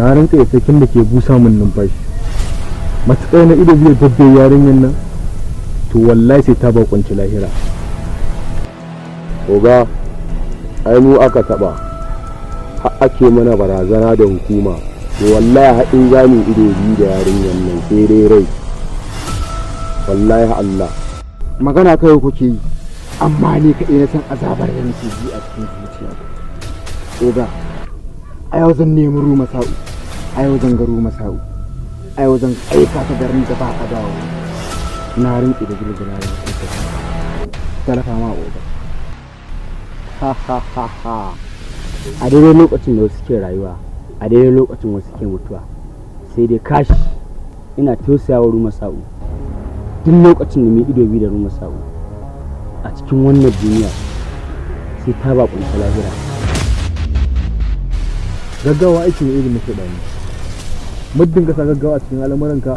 Na rantse da sarkin da ke busa min numfashi, matuƙar na ido biyu dabbe yarinyar nan, to wallahi sai ta bakunci lahira. Oga, ai mu aka taba har ake mana barazana da hukuma. To wallahi har in za mu ido biyu da yarinyar nan, sai dai rai, wallahi Allah. Magana kawai kuke yi, amma ni kaɗai na san azabar da nake ji a cikin zuciya. Oga, a yau zan nemi Ruma Sa'u, a yau zan ga Ruma Sa'u, a yau zan aika ta garin da ba a dawo. Na rantse da girgina da kuka talafa ma, oga. Ha ha ha ha! A daidai lokacin da wasu ke rayuwa, a daidai lokacin wasu ke mutuwa. Sai dai kashi, ina tausayawa Ruma Sa'u. Duk lokacin da mai ido biyu da Ruma Sa'u a cikin wannan duniya, sai ta bakunta lahira. Gaggawa aiki ne irin na shaɗani. Muddin ka sa gaggawa a cikin al'amuranka,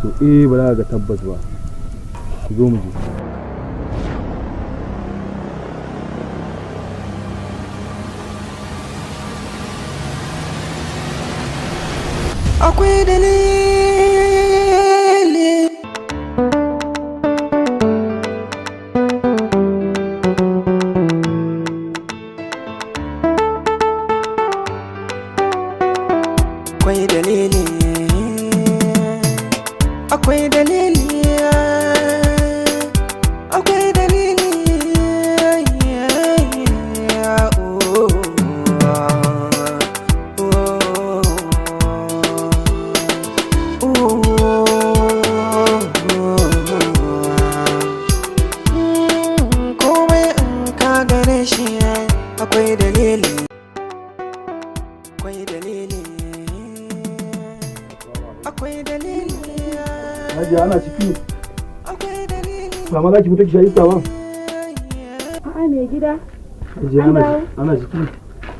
to eh, ba za ka ga tabbas ba. Ku zo mu je. Akwai dalili. Akwai dalili, akwai dalili, akwai dalili. Oh, oh, oh. Komai in ka gane shi akwai dalili, akwai dalili, akwai dalili. Hajiya, ana ciki? Akwai dalili. Ba ma za ki fita ki sha iska ba? A'a, mai gida. Hajiya, An dawo? ana ciki?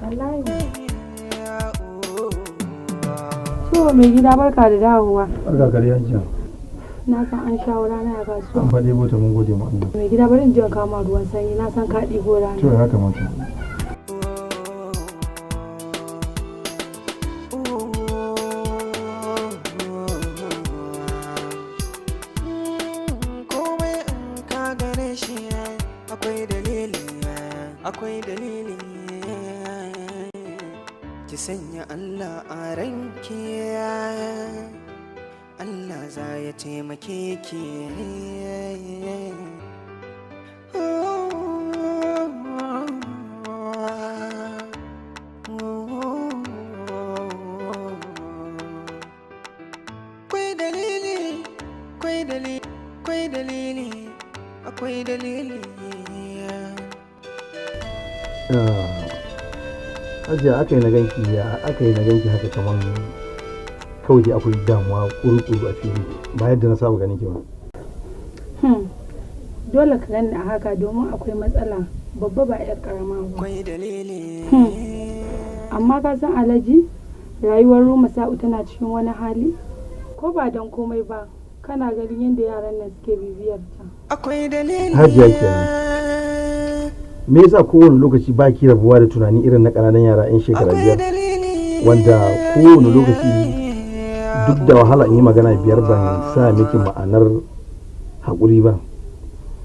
Wallahi. To, mai gida, barka da dawowa. Barka kare, Hajiya. Na san an shawo rana a kasuwa. An faɗi bota, mun gode ma Allah. Mai gida, bari in je in kawo ma ruwan sanyi, na san ka ɗibo rana. To, ya kamata. Komai in ka gane shi akwai dalili, akwai dalili. Ki sanya Allah a ranki, Allah za ya taimake ki. Akwai dalili, akwai dalili, akwai dalili, akwai dalili. Hajiya, aka yi na ganki, ya aka yi na ganki haka kaman kawai dai akwai damuwa kuru-kuru a fili, ba yadda na saba ganin ki ba. Dole ka gani a haka domin akwai matsala babba, ba 'yar karama ba. Akwai dalili. Amma ka san, Alhaji, rayuwar Ruma Sa'u tana cikin wani hali? Ko ba don komai ba, kana ganin yadda yaran nan suke bibiyar ta. Akwai dalili. Hajiya kenan. Me yasa kowane lokaci ba ki rabuwa da tunani irin na ƙananan yara 'yan shekara Akwai 5 dalili. wanda kowane lokaci duk da wahala in yi magana 5 ban sa miki ma'anar haƙuri ba?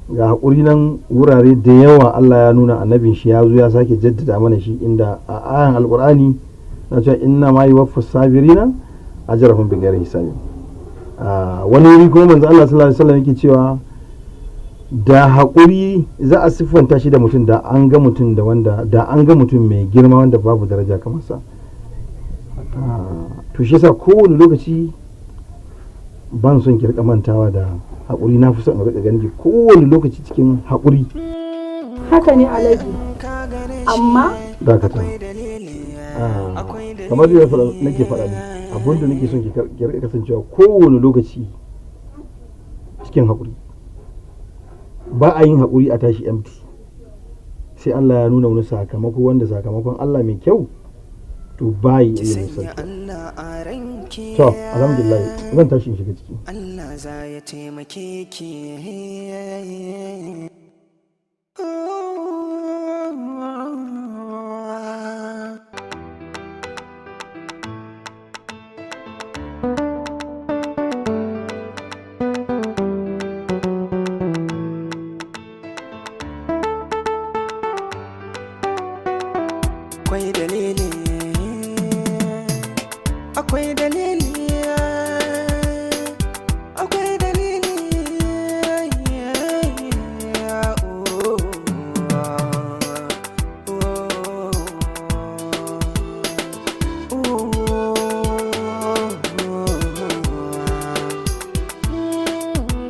Ga haƙuri nan wurare da yawa, Allah ya nuna annabin shi ya zo ya sake jaddada mana shi, inda a ayan Alƙur'ani na cewa inna ma yuwaffas sabirina ajrahum bighairi hisabin. Wani wuri kuma manzo Allah sallallahu alaihi wasallam yake cewa da haƙuri za a siffanta shi da mutum, da an ga mutum da wanda da an ga mutum mai girma wanda babu daraja kamar sa. To, shi yasa kowane lokaci ban son ki rika mantawa da haƙuri. Na fi son in rika ganin ki kowane lokaci cikin haƙuri. Haka ne, Alhaji. Amma Dakata. Kamar yadda nake faɗa ne, abin da nake son ki rika kasancewa kowane lokaci cikin haƙuri. Ba a yin haƙuri a tashi empty, sai Allah ya nuna wani sakamako, wanda sakamakon Allah mai kyau to ba yi Ki iya sanya misalta. Allah a ranki. To, alhamdulillah, zan tashi in shiga ciki. Allah za ya taimake ki. dalili, akwai dalili.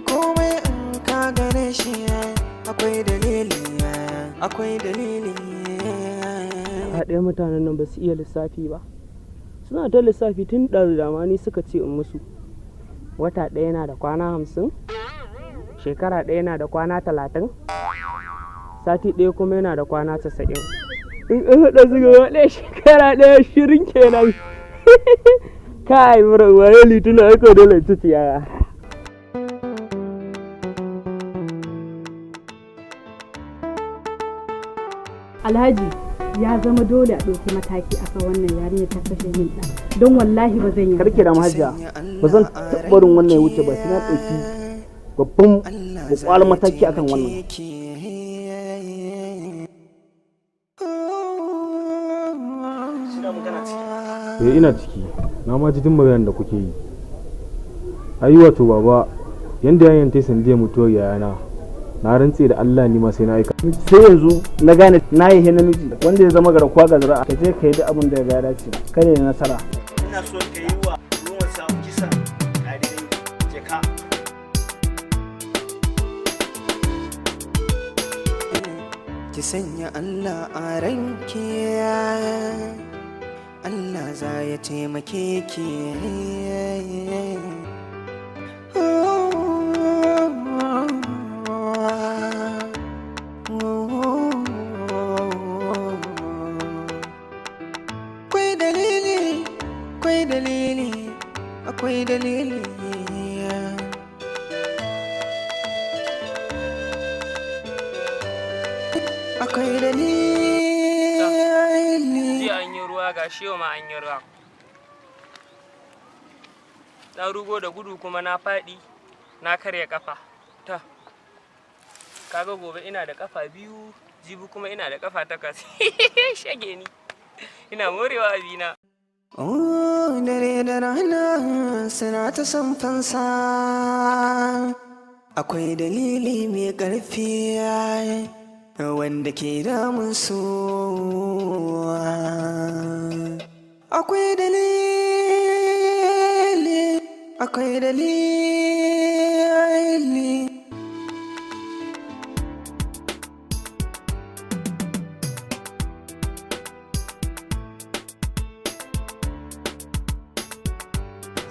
Komai in ka gane shi akwai dalili, akwai dalili. A ɗaya mutanen nan ba su iya lissafi ba. Suna ta lissafi tun ɗazu, dama ni suka ce in musu. Wata ɗaya na da kwana 50, shekara ɗaya na da kwana 30, sati ɗaya kuma yana da kwana 90. In an haɗa su gaba ɗaya, shekara ɗaya shirin kenan. Kai, mura waye lituna aiko, dole ci ciyawa. Alhaji, ya zama dole a ɗauki mataki akan wannan yarinya ta kashe min ɗa, don wallahi ba zan yi. Karki da hajiya, ba zan taɓa barin wannan ya wuce ba sai na ɗauki babban kwakwalan mataki akan wannan. Eh, ina ciki. Na ma ji duk maganar da kuke yi. Ai wato baba, yanda yayan ta sanadiyar mutuwar yayana, na rantse da Allah ni ma sai na aika. Sai yanzu na gane na yi namiji wanda ya zama garkuwa ga zuri'a. Ka je ka yi duk abin da ya dace, kada ya nasara. Ina so ka yi wa ruwan samu kisan ƙare je ka. Ki sanya Allah a ranki, Allah za ya taimake ki. Akwai dalili, akwai dalili, akwai dalili. Akwai dalili. Jiya an yi ruwa, ga shi yau ma an yi ruwa. Na rugo da gudu kuma na faɗi, na karya kafa ta. Kaga gobe ina da kafa biyu, jibi kuma ina da kafa takwas. Shage ni ina morewa abina. Oh, dare da rana suna ta son fansa. Akwai dalili mai ƙarfi wanda ke damun su. Akwai dalili, akwai dalili.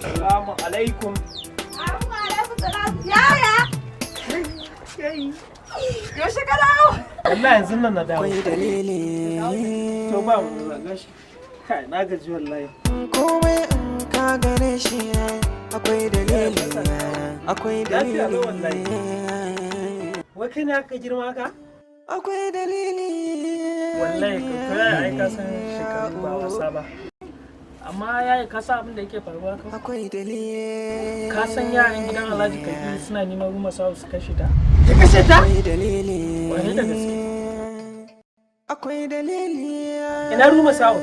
Salamu alaikum. Yaya! Yaushe ka dawo? Wallahi yanzu nan na dawo. Akwai dalili. To ba mu gashi. Kai, na gaji wallahi. Komai in ka gane shi akwai dalili, akwai Lafiya lau dalili. wallahi. Wai kai ne aka girma ka? Akwai dalili. Wallahi ka kira, ai ka san shekaru ba wasa ba. Amma yaya, ka san abin da yake faruwa ka? Akwai dalili. Ka san yaran gidan Alhaji Kabiru suna neman Ruma Sawu su kashe ta? Ta kashe ta? Akwai dalili. Wani da gaske. Akwai dalili. Ina Ruma Sawu?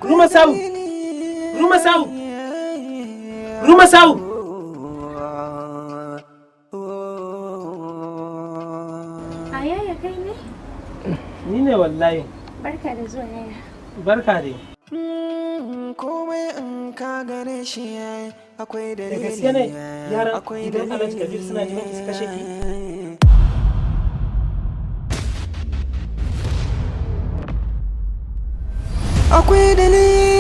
Ruma Sawu? Ruma Sawu? Ruma Sawu? A yaya, kai ne? Ni ne wallahi. Barka da zuwa, yaya. Barka dai. Komai in ka gane shi akwai Da dalili. gaske ne yaran Akwai gidan Alhaji Kabir suna neman ki su kashe ki? Akwai dalili.